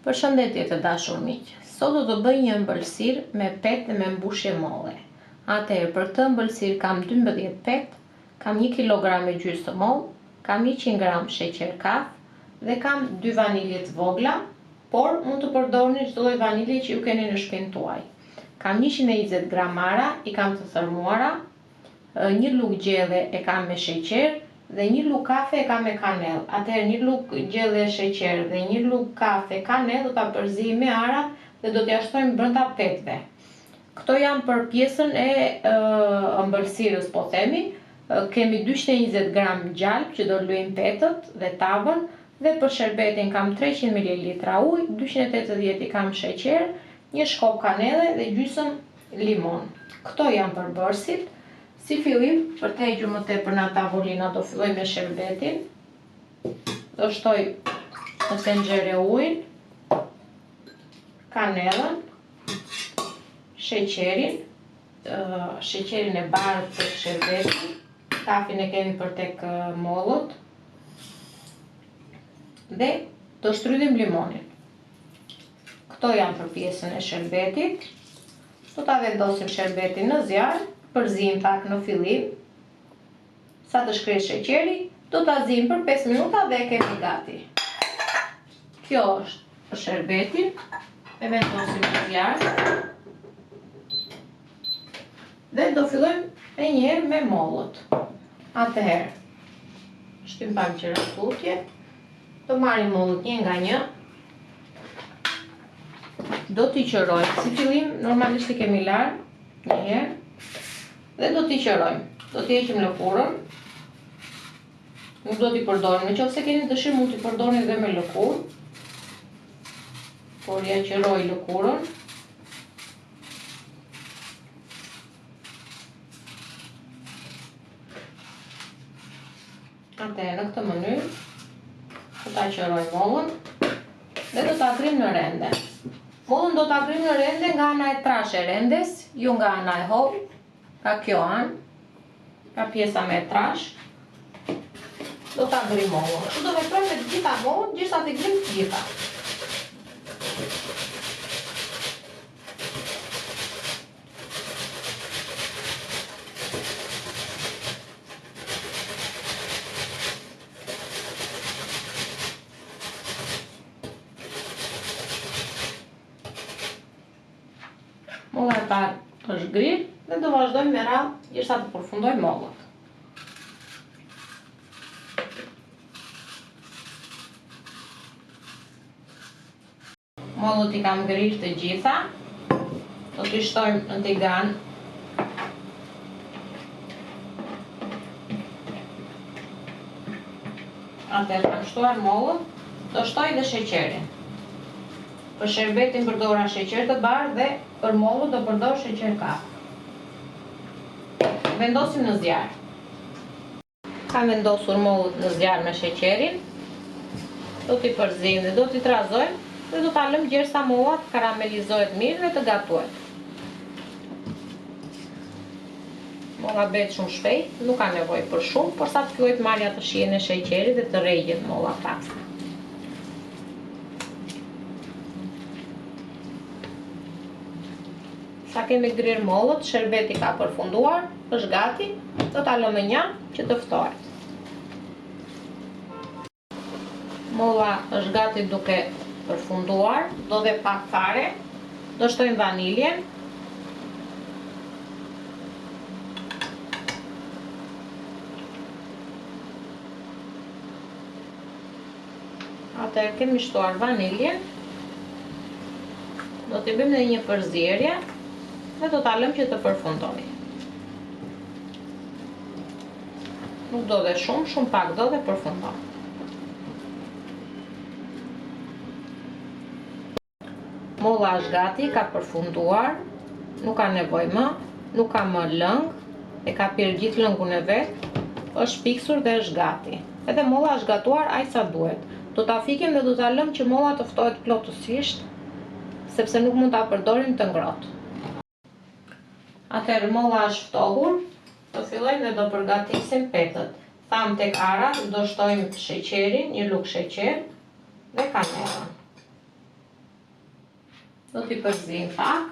Përshëndetje të dashur miq. Sot do të bëj një ëmbëlsirë me petë dhe me mbushje molle. Atëherë për këtë ëmbëlsirë kam 12 petë, kam 1 kilogram e gjysmë mollë, kam 100 gram sheqer kaf dhe kam 2 vanilje të vogla, por mund të përdorni çdo lloj vanilje që ju keni në shpinë tuaj. Kam 120 gram arra, i kam të thërmuara, Një lugë gjelle e kam me sheqer dhe një lugë kafe e kam me kanellë. Atëherë një lugë gjelle sheqer dhe një lugë kafe kanellë do ta përziejmë me arrat dhe do t'ia shtojmë brenda petëve. Këto janë për pjesën e ëmbëlsirës, po themi. Kemi 220 gram gjalpë që do lyejmë petët dhe tavën dhe për sherbetin kam 300 mililitra ujë, 280 i kam sheqer, një shkop kanelle dhe gjysëm limon. Këto janë përbërësit. Si fillim, për të hequr më tepër nga tavolina, do filloj me sherbetin. Do shtoj në tenxhere ujin, kanellën, sheqerin, sheqerin e bardhë tek sherbeti, kafin e kemi për tek mollët, dhe do shtrydhim limonin. Këto janë për pjesën e sherbetit. Do ta vendosim sherbetin në zjarr, përziejmë pak në fillim, sa të shkrijë sheqeri, do ta ziejmë për 5 minuta dhe e kemi gati. Kjo është për sherbetin, e vendosim në zjarr. Dhe do fillojmë menjëherë me mollët. Atëherë, shtyjmë pak gjëra tutje, do marrim mollët një nga një, do t'i qërojmë. Si fillim, normalisht i kemi larë, një herë, dhe do t'i qërojmë. Do t'i heqim lëkurën, nuk do t'i përdorim. Në qoftë se keni dëshirë, mund t'i përdorni dhe me lëkurë, por ia qëroj lëkurën. Atëherë në këtë mënyrë do ta qëroj mollën dhe do ta grijmë në rende. Mollën do ta grijmë në rende nga ana e trashë e rendes, jo nga ana e hollë, nga kjo anë, nga pjesa më e trashë. Do ta grijmë mollën. Kështu do veprojmë me të gjitha mollët, gjersa t'i grijmë të gjitha. Molla e parë është grirë dhe do vazhdojmë me radhë gjersa të përfundojmë mollët. Mollët i kam grirë të gjitha. Do t'i shtojmë në tigan. Atëherë kam shtuar mollët, do shtoj dhe sheqerin. Për sherbetin përdora sheqer të bardhë dhe për mollët do përdor sheqer kaf. Vendosim në zjarr. Kam vendosur mollët në zjarr me sheqerin. Do t'i përziejmë dhe do t'i trazojmë dhe do ta lëmë gjersa molla të karamelizohet mirë dhe të gatuhet. Molla bëhet shumë shpejt, nuk ka nevojë për shumë, por sa të fillojë të marrë atë shijen e sheqerit dhe të regjet molla pak. Sa kemi grirë mollët, sherbeti ka përfunduar, është gati, do ta lëmë mënjanë që të ftohet. Molla është gati duke përfunduar, do dhe pak fare, do shtojmë vaniljen. Atëherë kemi shtuar vaniljen. Do t'i bëjmë dhe një përzierje dhe do ta lëmë që të përfundojë. Nuk do dhe shumë, shumë pak do dhe përfundon. Molla është gati, ka përfunduar, nuk ka nevojë më, nuk ka më lëng, e ka pirë gjithë lëngun e vet, është mpiksur dhe është gati. Edhe molla është gatuar aq sa duhet. Do ta fikim dhe do ta lëmë që molla të ftohet plotësisht, sepse nuk mund ta përdorim të ngrohtë. Atëherë molla është ftohur, do fillojmë dhe do përgatisim petët. Thamë tek arrat do shtojmë sheqerin, një lugë sheqer dhe kanellën. Do t'i përzim pak.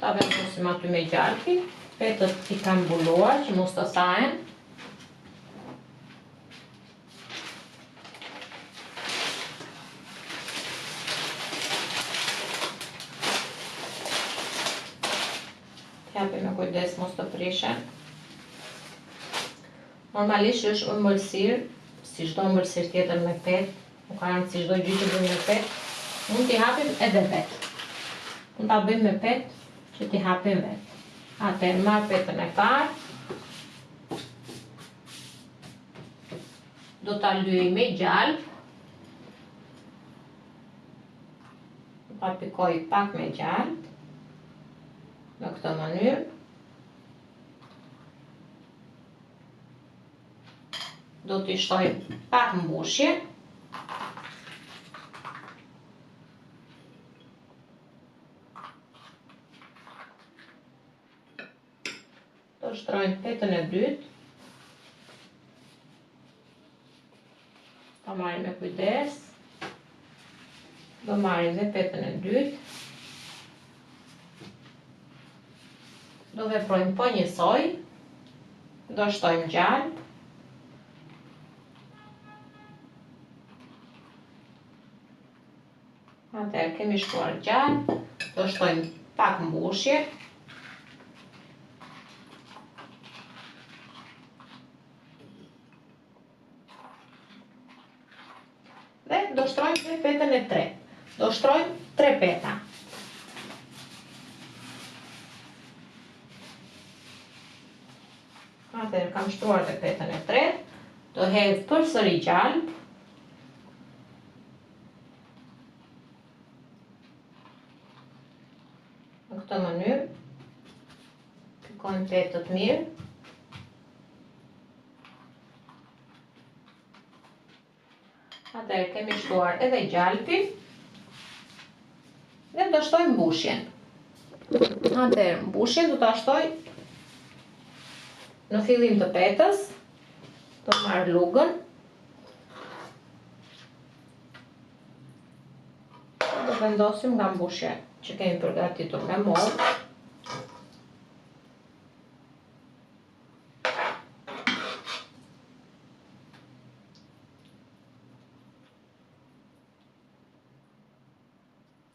Ta vendosim aty me gjalpin, petët i kam mbuluar që mos të thahen. T'i hapim me kujdes mos të prishen. Normalisht është ëmbëlsirë, si çdo ëmbëlsirë tjetër me petë, nuk ka rëndësi çdo gjë që bëjmë me petë, mund t'i hapim edhe vetë. Mund ta bëjmë me petë që t'i hapim vetë. Atëherë marr petën e parë. Do ta lyej me gjalpë. Do ta pikoj pak me gjalpë. Në këtë mënyrë. Do t'i shtoj pak mbushje. Do shtrojmë petën e dytë. Ta marrim me kujdes. Do marrim dhe petën e dytë. Do veprojmë po njësoj. Do shtojmë gjalpë. Atëherë kemi shtuar gjalpë, do shtojmë pak mbushje. Dhe do shtrojmë dhe petën e tretë. Do shtrojmë tre peta. Atëherë kam shtruar dhe petën e tretë. Do hedh përsëri gjalpë. Në këtë mënyrë, pikojmë petët mirë. Atëherë kemi shtuar edhe gjalpin dhe do shtojmë mbushjen. Atëherë mbushjen do ta shtoj në fillim të petës, do marr lugën, Do vendosim nga mbushja që kemi përgatitur me mollë.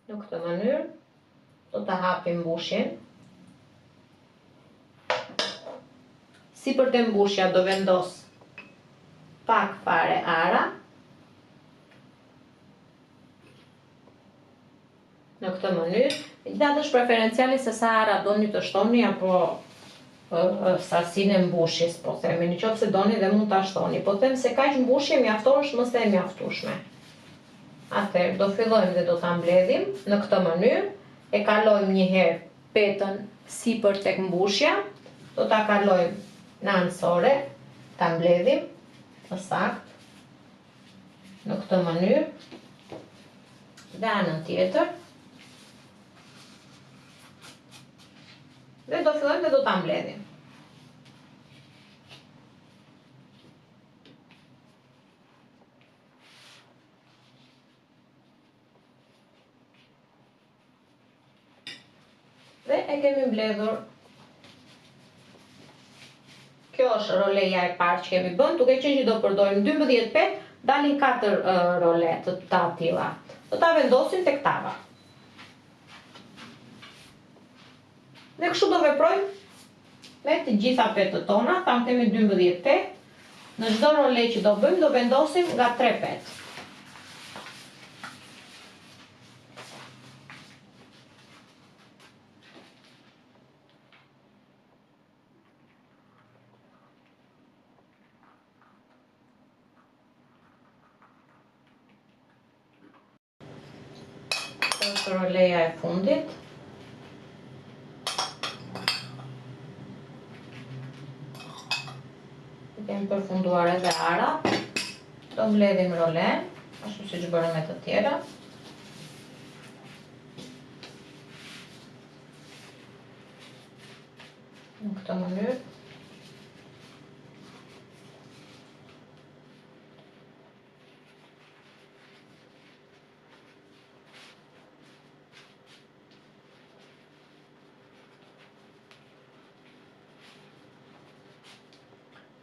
Në këtë mënyrë, do ta hapim mbushjen. Sipër te mbushja do vendos pak fare arra. Në këtë mënyrë, megjithatë është preferenciale se sa arra doni të shtoni apo sasinë e mbushjes, po themi, në qoftë se doni dhe mund ta shtoni. Po them se kaq mbushje mjafton është më se e mjaftueshme. Atëherë do fillojmë dhe do ta mbledhim në këtë mënyrë, e kalojmë një herë petën sipër tek mbushja, do ta kalojmë në anësore, ta mbledhim më saktë në këtë mënyrë dhe anën tjetër. Dhe do fillojmë dhe do ta mbledhim. Dhe e kemi mbledhur. Kjo është roleja e parë që kemi bën, duke qenë që do përdorim 12 petë, dalin 4 role të të atilla. Do ta vendosim tek tava. Dhe kështu do veprojmë me të gjitha petët tona, thamë kemi 12 petë, në çdo role që do bëjmë do vendosim nga 3 petë. Kjo është roleja e fundit. I kemi përfunduar edhe ara. Do mbledhim rolen, ashtu siç bërëm me të tjera. Në këtë. këtë mënyrë.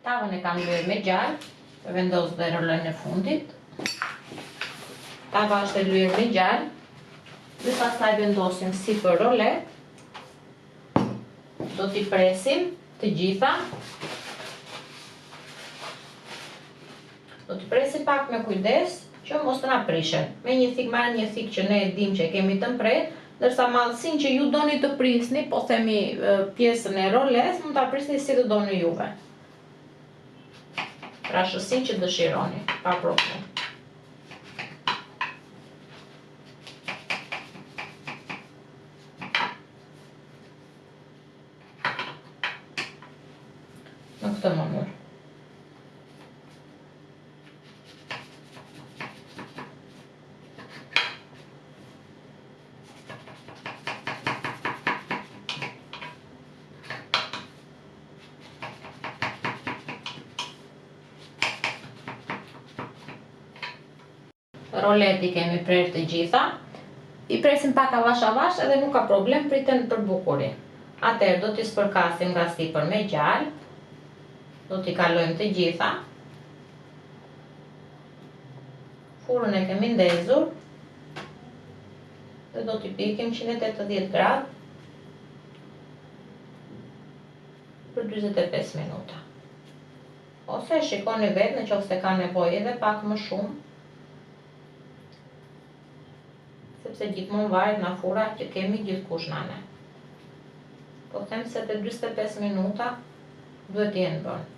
Tavën e kam lyer me gjalpë, vendos dhe rolenë e fundit. Tava është e lyer me gjalpë, dhe pastaj vendosim sipër roletë. Do t'i presim të gjitha. Do t'i presim pak me kujdes që mos të na prishen. Me një thikë marrim një thikë që ne e dimë që e kemi të mprehtë, ndërsa madhësinë që ju doni të prisni, po themi pjesën e rolesë, mund ta prisni si të doni juve. Trashësinë që dëshironi, pa problem. Në këtë mënyrë. Roletë i kemi prerë të gjitha. I presim pak avash avash edhe nuk ka problem, priten për bukuri. Atëherë do t'i spërkasim nga sipër me gjalpë. Do t'i kalojmë të gjitha. Furrën e kemi ndezur. Dhe do t'i pjekim 180 gradë për 45 minuta. Ose e shikoni vetë në qoftë se ka nevojë edhe pak më shumë, sepse gjithmonë varet nga furra që kemi gjithkush nga ne. Po them se te 45 minuta duhet të jenë bërë.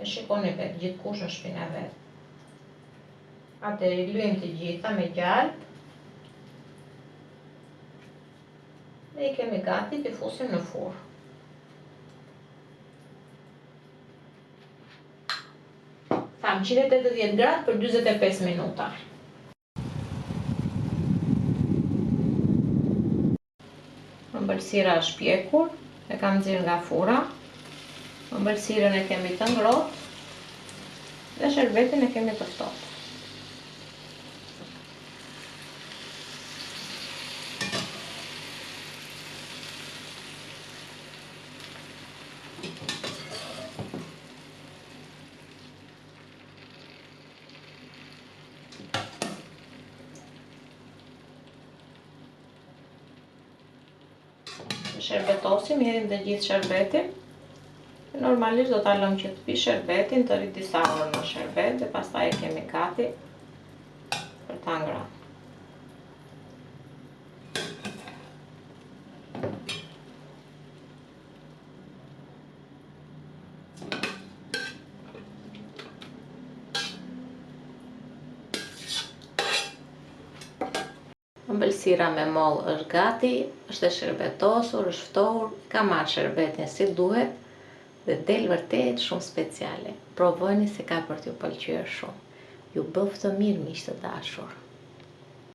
E shikoni vetë, gjithkush në shpinë e vet. Atëherë i lyejmë të gjitha me gjalpë. Dhe i kemi gati t'i fusim në furrë. Thamë 180 gradë për 45 minuta. Ëmbëlsira është pjekur, e kam nxjerrë nga furra. Ëmbëlsirën e kemi të ngrohtë dhe sherbetin e kemi të ftohtë. Sherbetosim, hedhim të gjithë sherbetin. Normalisht do ta lëmë që të pi sherbetin, të rri disa orë në sherbet dhe pastaj e kemi gati për ta ngrënë. Ëmbëlsira me mollë është gati, është e sherbetosur, është ftohur, ka marrë sherbetin si duhet dhe del vërtet shumë speciale. Provojeni se ka për t'ju pëlqyer shumë. Ju bëftë mirë miq të dashur.